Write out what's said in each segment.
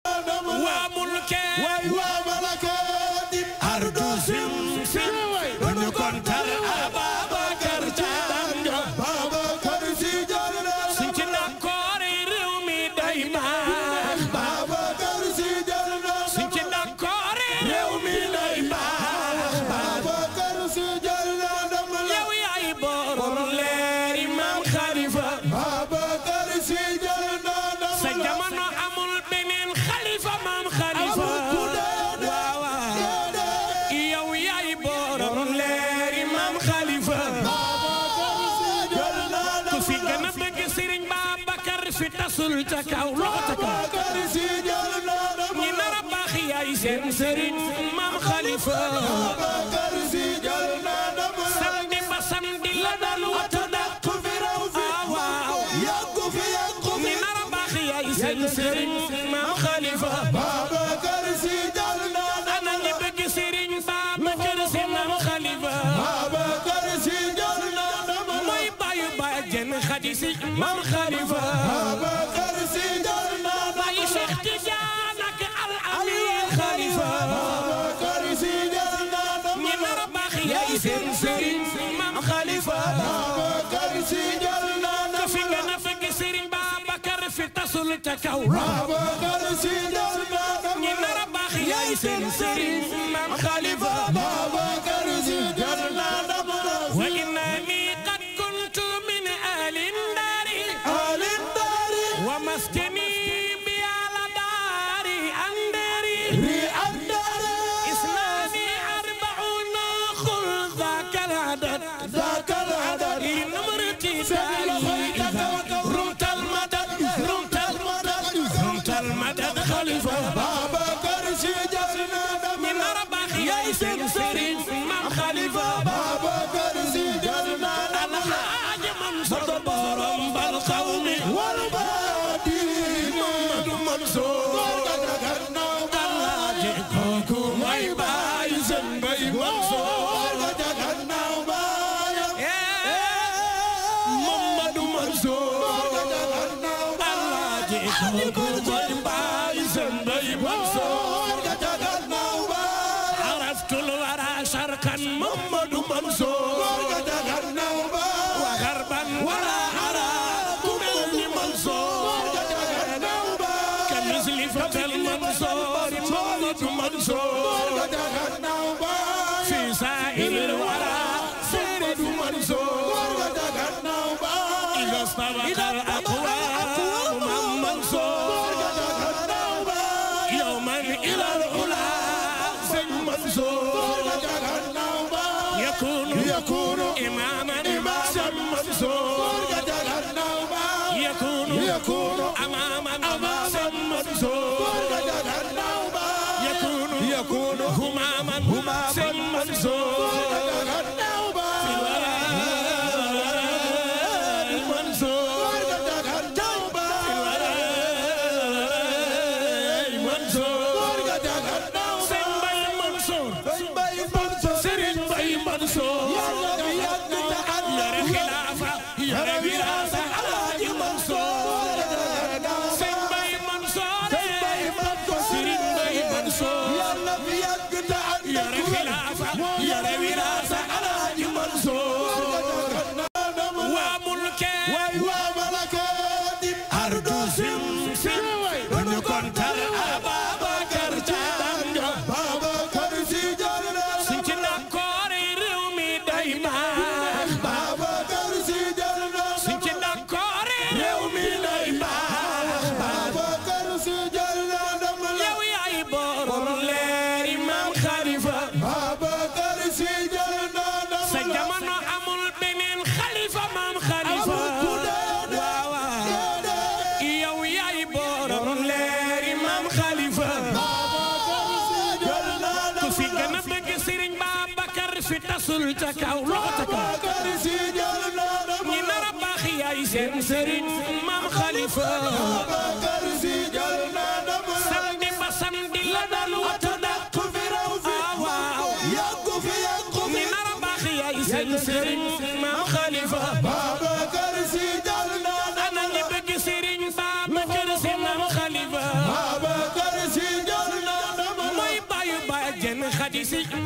وملك وملك أرض سمسم ونكنتر أبا بكر جان بابا كرسي جان سنجنا كوري رومي دايما بابا كرسي جان سنجنا كوري رومي دايما بابا كرسي جان يو ياي بور لير إمام خليفة بابا كرسي جان سجمنا أمول بنين خليفة مام خليفة يو ياي بور لير إمام خليفة كفي جنب بكسرين بابا كرسي تسول تكاو لوتكا نينا رباخي ياي سنسرين مام خليفة سمدي بسمدي لدن وتدق في روفي نينا رباخي ياي سنسرين مام خليفة أنا نبقى سرين بابا كرسي مام خليفة موي بايو باجن خديسي مام خليفة باي شيخ تجانك الأمير خليفة نينا رباخي ياي سنسرين مام خليفة كفي نفق سرين بابا كرسي تسول تكاو نينا رباخي ياي سنسرين مام خليفة وإنني قد كنت من أهل الدار ومسكني بيال داري أندري إسلامي 40 خل ذاك العدد إن مرتي تالي رمت المدد خليفة من رباخي يا سنسرين مام خليفة الحاج منصور برم بالقوم والبادي محمد منصور الحاج كوكو ماي باي زنبي منصور محمد منصور الحاج كوكو ماي باي زنبي منصور عرفت الورى شرقا محمد منصور وغربا ولا أراكم ابن منصور كمثل فتى المنصور محمد منصور في سائر الورى سيد منصور إذا استبق الأقوام من منصور يوما إلى العلا سيد منصور يكون إماما سيد منصور يكون أماما سيد منصور يكون هماما سيد منصور في الوراء منصور في الوراء منصور سيد باي منصور سيد باي منصور يا خلافة يا وراثة الحاج منصور سيد باي منصور سيد باي منصور يا خلافة يا وراثة الحاج منصور وملك أرض سمسم ونكنتر أبا بكر جان سنجنا كوري رومي دايما سنجنا كوري رومي دايما يو ياي بور لير إمام خليفة سجمنا أمول بنين خليفة مام خليفة يو ياي بور لير إمام خليفة كفي جنب بكسرين بابا كرسي تسول تكاو لوتكا نينا رباخي ياي سنسرين مام خليفة سمدي بسمدي لدن وتدق في روفي نينا رباخي ياي سنسرين مام خليفة أنا نبقى سرين بابا كرسي مام خليفة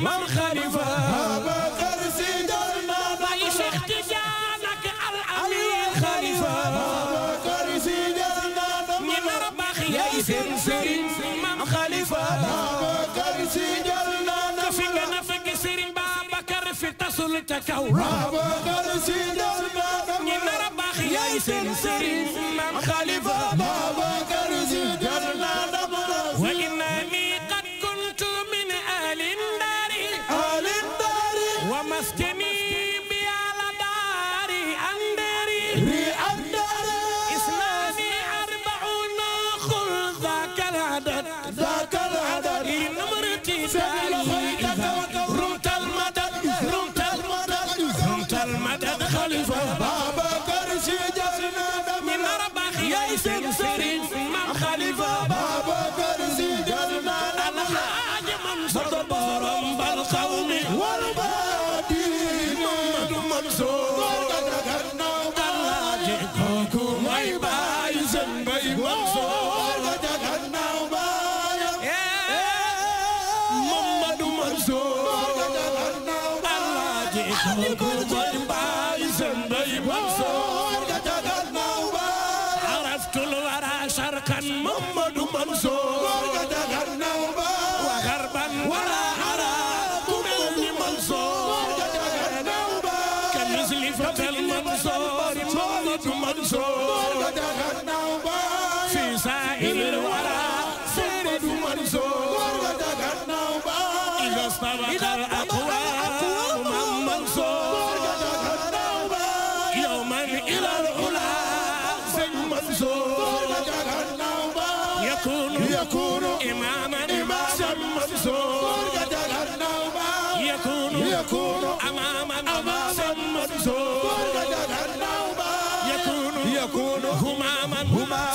Mam Khalifa Babacar Si jël na Baye Cheikh Tidiane ak Al Amin Khalifa Babacar Si jël na ñi nar a baax yaay seen sëriñ Mam Khalifa Babacar Si jël na ka fi nga na fekk sëriñ Babacar fi tasul ca kaw Babacar Si jël na ñi nar a baax yaay seen sëriñ Mam Khalifa Babacar Si jël na wa innani qad kuntu min alin dari wa maskani bi ala dari andari islami arba'una khul dhaka al-adad numrati rumta al-madad khalifa Babacar Si jël na min rabah yaay seen sëriñ Mam Khalifa Babacar Si jël na Alhaaj Mansour borom bal qawmi wal baadi Mamadou Mansour Alhaaj kooku mooy baay seen bay Mansour Mamadou Mansour Alhaaj kooku mooy baay seen bay Mansour araftul wara sharqan Mamadou Mansour wa gharban wala ara kumeni Mansour كمثل فتى المنصور Mamadou Mansour في سائر الورى سيد منصور إذا استبق الأقوام من منصور يوما إلى العلا سيد منصور يكون إماما سيد منصور يكون أماما سيد منصور يكون هماما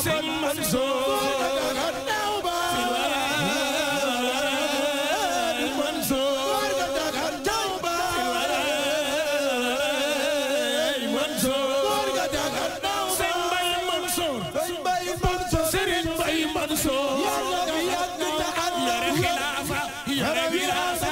سيد منصور في الوراء منصور في الوراء منصور سيد باي منصور سيد باي منصور يا خلافة يا خلافة